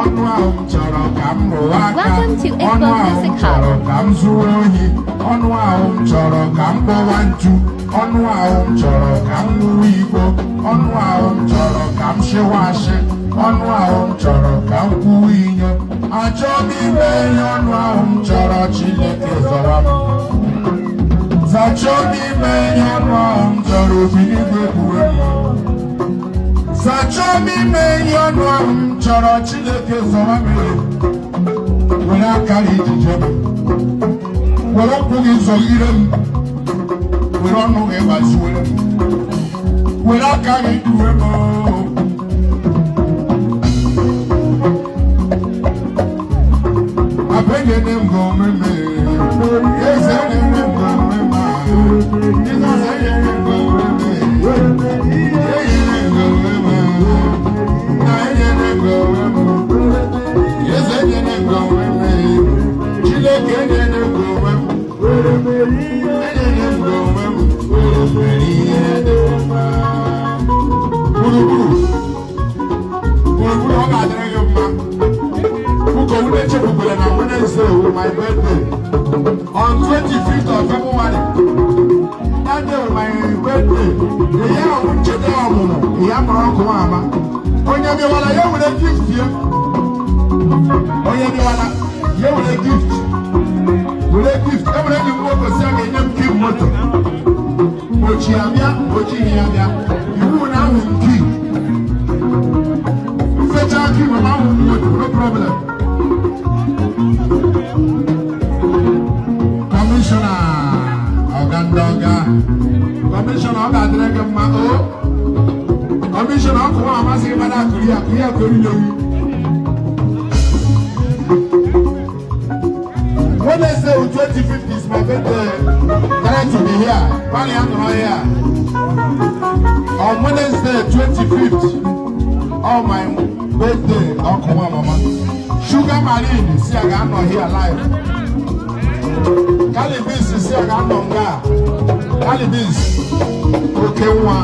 Ọnụ ahụ m chọrọ ka m rụwa aka. Welcome to Igbo Ọnụ ahụ m Music Hub. chọrọ ka m zuo ohi. Ọnụ ahụ m chọrọ ka m kpọwa ntu. Ọnụ ahụ m chọrọ ka m ṅụwa igbo. Ọnụ ahụ m chọrọ ka m shịwa ashị. Ọnụ ahụ m chọrọ ka m kwuwe inyo. Achọ m ime ihe ọnụ ahụ m chọrọ. Chineke zọwa m. Zachọ m ime ihe ọnụ ahụ m chọrọ. Obi n'igwe kwuwe m. Zachọ m ime ihe ọnụ ahụ m chọrọ. Chineke zọwa m. Were akara ijije m, were ụkwụ gị zọgide m, were ọnụ gị gbaziwere m, were aka gị duwe m. Abenyene m gị omeme, eze enyene m gị omeme, Jizọs enyene m gị omeme, enyene m gị omeme, na enyene m gị omeme, eze enyene m gị omeme, Chineke enyene m gị omeme, enyene m gị omeme, were mere ihe dị mma. Gburugburu, gburugburu, ọ ga-adịrị gị mma. Ụkọ unu echefukwere na Wednesday wụ my birthday. On 25th of February. That day wụ my birthday. Eyi ahụ ncheta ọmụmụ, ya mụrụ ọkụ ama. Onye bịawara ya were gift ya. Onye bịawara ya were gift. Were gift. E nwere enyi m nwoke si a ga-enye m key moto. Ochi ya bịa, ochi ya bịa. Iwu na ahụ m key. Mfecha key mama ahụ m moto, no problem. Kọmishọna, ọga ndị ọga, kọmishọna, ọ ga-adịrị gị mma o. Kọmishọna, ọkụ nwa amasị gị mana akụri akụri akụri lewi. Wednesday 25th is my birthday. Try to be here. Gbalị ya nọrọ here. On Wednesday 25th, on my birthday, ọkụ nwa mama. Sugar Marine si a ga-anọ here live. Calibis si a ga-anọ nga. Calibis, oke nwa.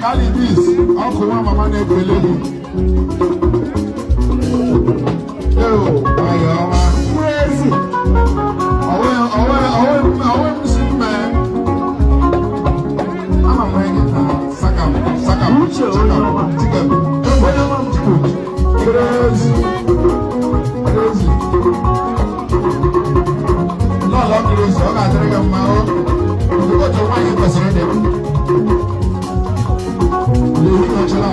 Calibis, ọkụ nwa mama na-ekele gị. Eo, nwayọ ọma. Crazy. Ọwẹ́ ọwẹ́ ọwẹ́ ọwẹ́ m si mme. Ama m enyi na sakam sakam Uche chikam Onyeọma. chikam chikam crazy crazy. Lọlọ crazy, ọ ga-adịrị gị mma o. Otu nwaanyị kwesịrị ịdị. Lehi nọchara.